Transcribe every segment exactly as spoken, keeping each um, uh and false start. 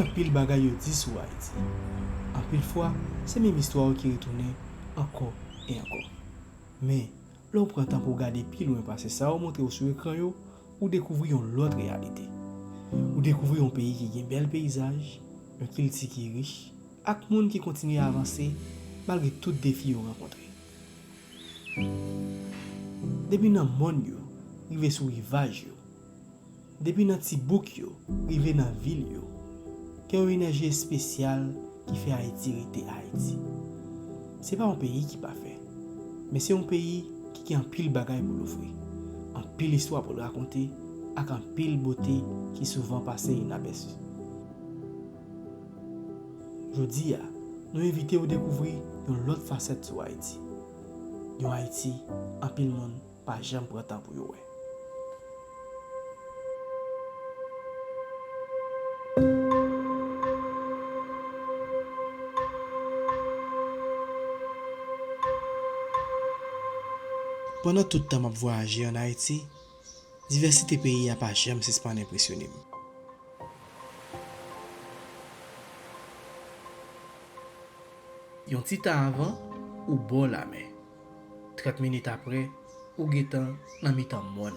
Anpil bagay yo di sou Ayiti. Anpil fwa, se menm istwa yo ki retounen ankò e ankò. Men, lè w pran tan pou w gade pi lwen pase sa yo montre w sou ekran yo, ou dekouvri yon lòt reyalite. Ou dekouvri yon peyi ki gen bèl peyizaj, yon kilti ki rich, ak moun ki kontinye avanse malgre tout defi yo rankontre. Depi nan mòn yo rive sou rivaj yo, depi nan ti bouk yo rive nan vil yo, gen yon enèji espesyal ki fè Ayiti rete Ayiti. Se pa yon peyi ki pafè, men se yon peyi ki gen anpil bagay pou l ofri, anpil istwa pou l rakonte, ak anpil bote ki souvan pase inapèsi. Jodi a, nou envite w dekouvri yon lòt fasèt sou Ayiti. Yon Ayiti anpil moun pa janm pran tan pou yo wè. Pandan tout tan m ap vwayaje ann Ayiti, divèsite peyi a pa janm sispann enpresyone m. Yon ti tan avan, ou bò lamè. Trant minit apre, ou gentan nan mitan mòn.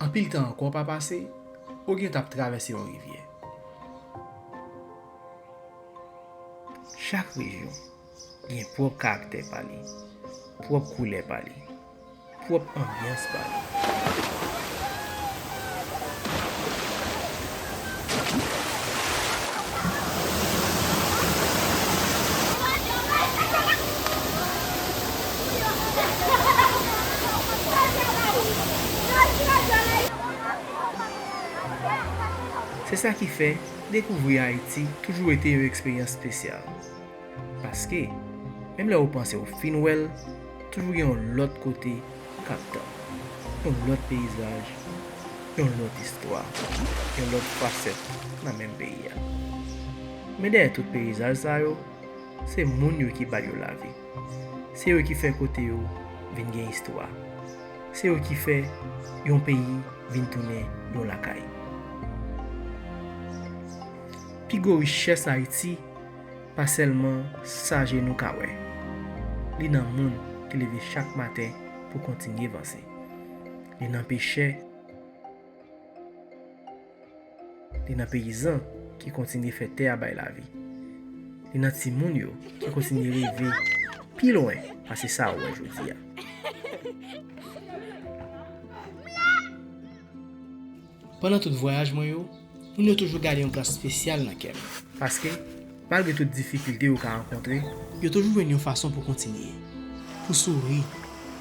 Anpil tan ankò pa pase, ou gentan ap travèse yon rivyè. Chak rejyon gen pwòp karaktè pa li, pwòp koulè pa li, pwòp anbyans pa li. Se sa ki fè dekouvri Ayiti toujou rete yon eksperyans espesyal. Paske, menm lè ou panse ou fin wè l, toujou gen yon lòt kote k ap tann ou. Yon lòt peyizaj, yon lòt istwa, yon lòt fasèt nan menm peyi a. Men dèyè tout peyizaj sa yo, se moun yo ki ba yo lavi. Se yo ki fè kote yo vin gen istwa. Se yo ki fè yon peyi vin tounen yon lakay. Pi gwo richès Ayiti pa sèlman sa je nou ka wè. Li nan moun ki leve chak maten pou kontinye vanse. Li nan pechè, li nan peyizan ki kontinye fè tè a bay lavi. Li nan timoun yo ki kontinye reve pi lwen pase sa ou wè jodi a. Pandan tout vwayaj mwen yo, moun yo toujou gade yon plas espesyal nan kè m. Paske, malgre tout difikilte yo ka rankontre, yo toujou jwenn yon fason pou kontinye, pou souri,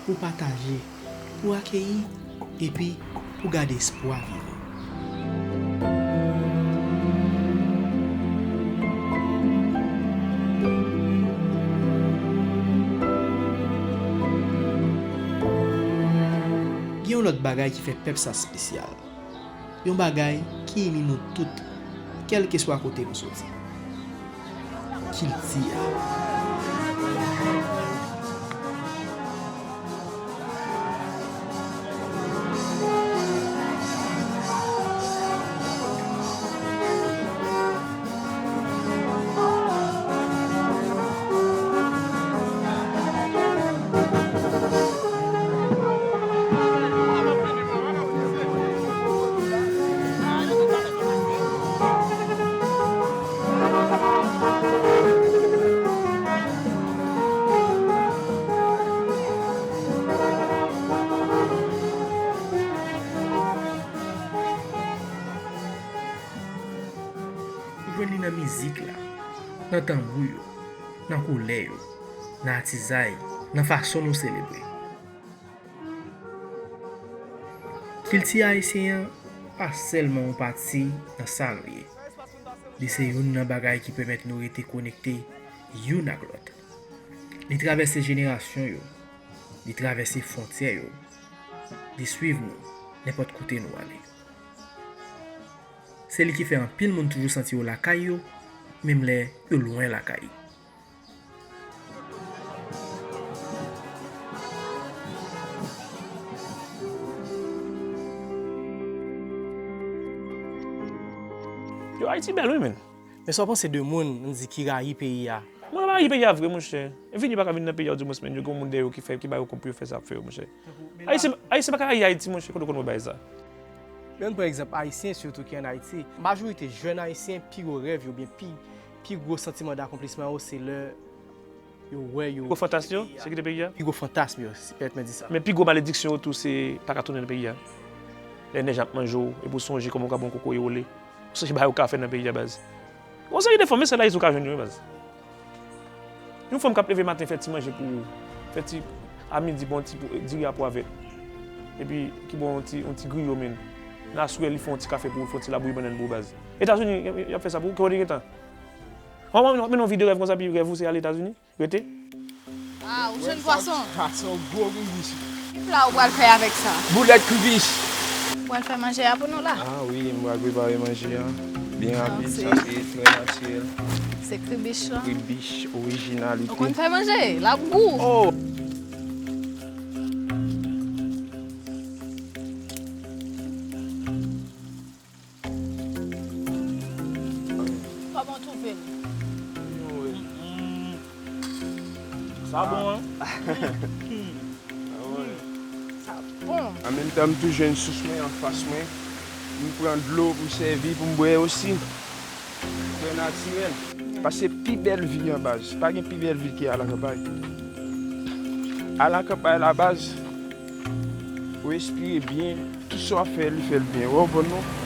pou pataje, pou akeyi, epi pou gade espwa vivan. Gen yon lòt bagay ki fè pèp sa espesyal. Yon bagay ki ini nou tout, kèlkeswa kote nou soti. Kilti a. Ou jwenn li nan mizik la, nan tanbou yo, nan koulè yo, nan atizay, nan fason nou selebre. Kilti ayisyen an pa sèlman yon pati nan sa nou ye. Li se youn nan bagay ki pèmèt nou rete konekte youn ak lòt. Li travèse jenerasyon yo, li travèse fwontyè yo, li swiv nou nenpòt kote nou ale. Se li ki fè anpil moun toujou santi yo lakay yo, menm lè yo lwen lakay. Yo, Ayiti bèl, wi, men. Men sa w panse de moun, n di, ki rayi peyi a? Moun rayi peyi a vre, monchè. Vini pa ka vin nan peyi a, di mwen, men yo gen moun dèyè yo ki fè, ki ba yo kòb pou yo fè sa ap fè yo, monchè. Ayisyen, Ayisyen pa ka rayi Ayiti, monchè, kote w konn wè bagay sa? Men pran egzanp Ayisyen, sitou ki ann Ayiti. Majorite jèn Ayisyen, pi gwo rèv yo, oubyen pi, pi gwo santiman dakonplisman yo, se lè yo wè yo. Pi gwo fantasm yo, se kite peyi a? Pi gwo fantasm yo, si pèmèt mwen di sa. Men pi gwo malediksyon yo tou, se pa ka tounen nan peyi a. Lè nèj ap manje w, epi w sonje kòman w ka bon kokoye wole. W sonje bagay ou ka fè nan peyi a, baz. Yon seri de fanm, men sèl Ayiti ou ka jwenn yo, wi, baz. Yon fanm k ap leve maten, fè ti manje pou ou, fè ti, a midi, pran ti pou, diri a pwa vèt. Epi, ki bon, yon ti, yon ti griyo, men. Nan aswè, li fè yon ti kafe pou ou, fè yon ti labouyi bannann pou ou, baz. Etazini, y, y, y ap fè sa pou ou, kote w te gentan? W ap mennen yon vi de rèv konsa, pi rèv ou se al Etazini? Rete? Ah, ou jwenn pwason? Sa, sa se yon gwo kribich. Ki pla ou pral fè avèk sa? Boulèt kribich. Ou pral fè manje a pou nou la? Ah wi, m pral prepare manje a. Byen rapid, sa se trè natirèl. Se kribich la? Kribich, orijinalite. Ou konn fè manje? L ap gou. Oh! Kòman w twouve l? Anyway. Sa bon, hein? Sa bon. An menm tan, m tou jwenn sous mwen anfas mwen. M pran dlo pou m sèvi, pou m bwè osi. Trè natirèl. Paske pi bèl vi an baz. Pa gen pi bèl vi ke alakanpay. Alakanpay la baz, ou respire byen, tout sa w ap fè, li fè l byen. Ou konprann non?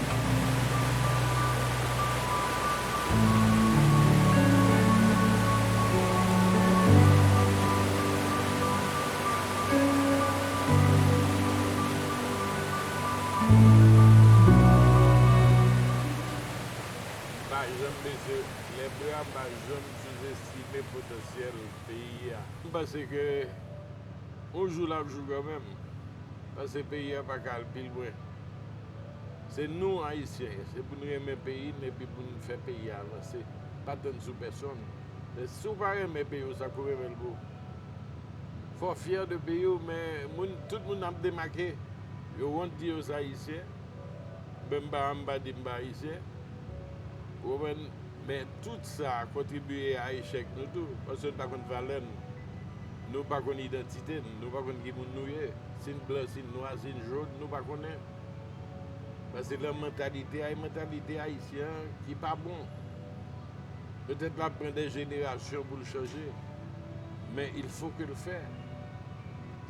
M pa janm bese lèbra, m pa janm souzestime potansyèl peyi a. M panse ke yon jou l ap jou kanmenm, paske peyi a pa ka al pi lwen. Se nou, Ayisyen, se pou n renmen peyi n epi pou n fè peyi a avanse. Pa tann sou pèsonn. Men si w pa renmen peyi w, sa k pou renmen l pou ou? Fò w fyè de peyi w, men moun, tout moun ap demake. Yo wont di yo se Ayisyen. Men m pa, m pa di m pa Ayisyen. Ou konprann? Men tout sa kontribiye a echèk nou tou, paske nou pa konn valè n. Nou pa konn idantite n, nou pa konn ki moun nou ye. Si n blan, si n nwa, si n jòn, nou pa konnen. Paske nan mantalite a, e mantalite ayisyen an ki pa bon. Petèt l ap pran de jenerasyon pou l chanje, men il faut que l fè.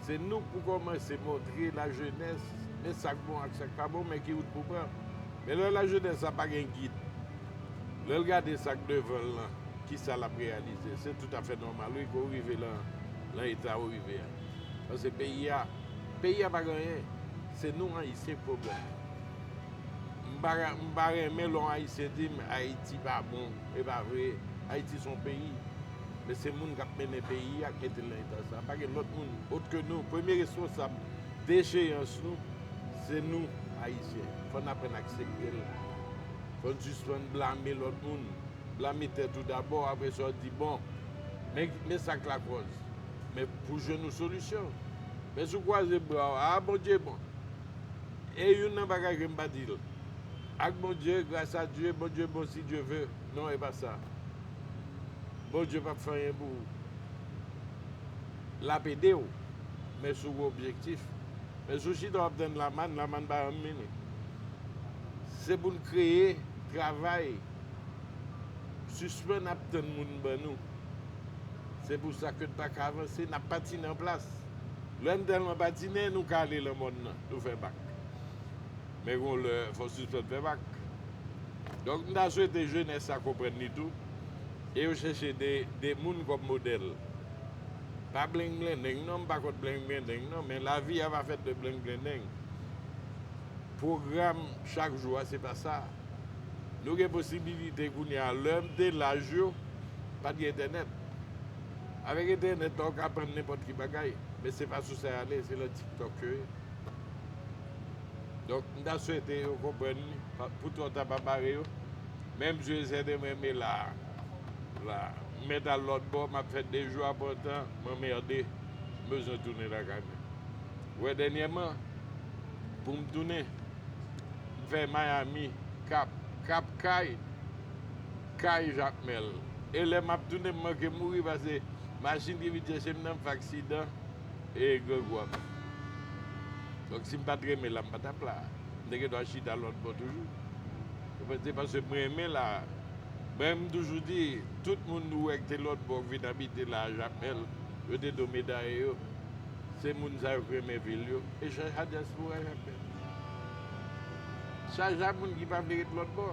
Se nou k pou kòmanse montre lajenès, men sa k bon ak sa k pa bon, men ki wout pou pran. Men lè lajenès la pa gen gid, lè l gade sa k devan l lan, kisa l ap reyalize? Se toutafè nòmal, wi, ke w rive lan, lan eta ou rive a. Paske peyi a, peyi a pa gen anyen. Se nou, Ayisyen, k pwoblèm. M pa, m pa renmen lè yon Ayisyen di m Ayiti pa bon. E pa vre. Ayiti se yon peyi. Men se moun k ap mennen peyi a k mete l nan eta sa. Pa gen lòt moun, ot ke nou. Premye responsab decheyans nou, se nou, Ayisyen. Fò n aprann aksepte l. Fò n sispann blame lòt moun. Blame tèt ou dabò, apre sa w di, bon, men, men sa k lakòz. Men pou jwenn yon solisyon. Men si w kwaze bra w, a, Bondye bon. E youn nan bagay ke m pa di l. Ak Bondye, gras a Dye, Bondye bon si Dye ve. Non, e pa sa. Bondye p ap fè anyen pou ou. L ap ede w, men si w gen objektif. Men si w chita w ap tann lamàn, lamàn pa janm vini. Se pou n kreye travay. Sispann ap tann moun ban nou. Se pou sa ke n pa ka avanse, n ap patine an plas. Lè n tèlman patine, nou kale lan mòn nan, nou fè bak. Men gon lè, fò w sispann fè bak. Donk, m ta swete jenès la konprann li tou, e yo chèche de, de moun kòm modèl. Pa bling blendeng non, m pa kont bling blendeng non, men lavi a pa fèt de bling blendeng. Pwogram chak jou a, se pa sa. Nou gen posibilite kounye a, lè m te laj yo, pa t gen entènèt. Avèk entènèt la, ou ka aprann nenpòt ki bagay, men se pa sou sa y ale, se lan TikTok yo ye. Donk, m ta swete yo konprann li, pa, pou twò ta pa bare yo. Men m sèten mwen renmen la, la. M mèt al lòt bò, m ap fè de jou a Pòtan, m anmède, m bezwen tounen lakay mwen. Ou wè, dènyèman, pou m tounen, m fè Miami, Kap, Kap Kay, Kay Jakmèl. E lè m ap tounen, m manke mouri, paske machin ki vin chèche m nan, m fè aksidan e grangou a m. Donk, si m pa t renmen la, m pa t ap la. M te gen dwa chita lòt bò toujou. Ou konprann? Se paske m renmen la. Mwen, m toujou di, tout moun nou wè ki te lòt bò, ki vin abite la, Jakmèl, yo te do medaye yo. Se moun sa yo ki renmen vil yo. E chaja dyaspora Jakmèl. Chaja moun ki pa vle ret lòt bò.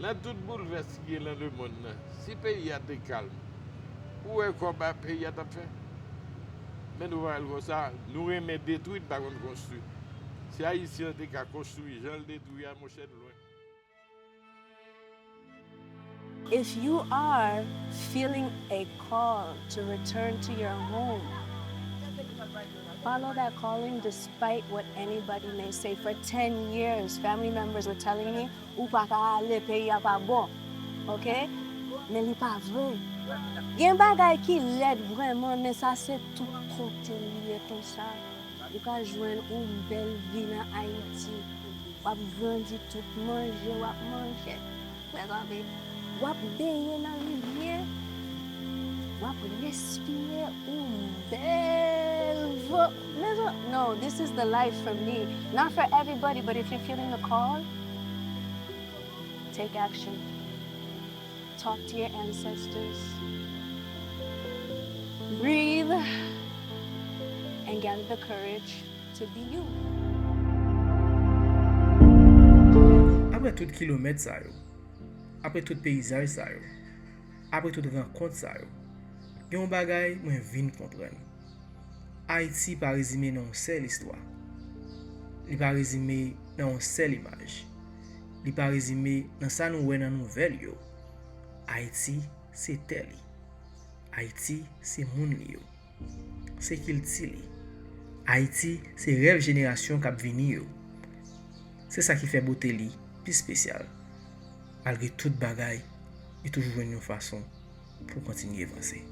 Nan tout boulvès ki gen nan lemonn nan, si peyi a te kalm, ou wè kòb a peyi a t ap fè? Men nou pa wè l konsa, nou renmen detwi, n pa konn konstwi. Si Ayisyen an te ka konstwi jan l detwi a, monchè, nou lwen. If you are feeling a call to return to your home, follow that calling despite what anybody may say. For ten years, family members were telling me, ou pa ka ale, peyi a pa bon. Ok? Men li pa vre. Gen bagay ki lèd vrèman, men sa se tout kote li ye konsa. Ou ka jwenn yon bèl vi nan Ayiti. W ap grandi, tout manje w ap manje. Frè Kòbe, w ap benyen nan rivyè. W ap respire yon bèl van. Mezanmi, no, this is the life for me. Not for everybody, but if you're feeling the call, take action. Talk to your ancestors. Breathe and gather the courage to be you. Apre tout kilomèt sa yo, apre tout peyizaj sa yo, apre tout rankont sa yo, gen yon bagay mwen vin konprann. Ayiti pa rezime nan yon sèl istwa. Li pa rezime nan yon sèl imaj. Li pa rezime nan sa nou wè nan nouvèl yo. Ayiti se tè li. Ayiti se moun li yo. Se kilti li. Ayiti se rèv jenerasyon k ap vini yo. Se sa ki fè bote li pi espesyal. Malgre tout bagay, li toujou jwenn yon fason pou kontinye vanse.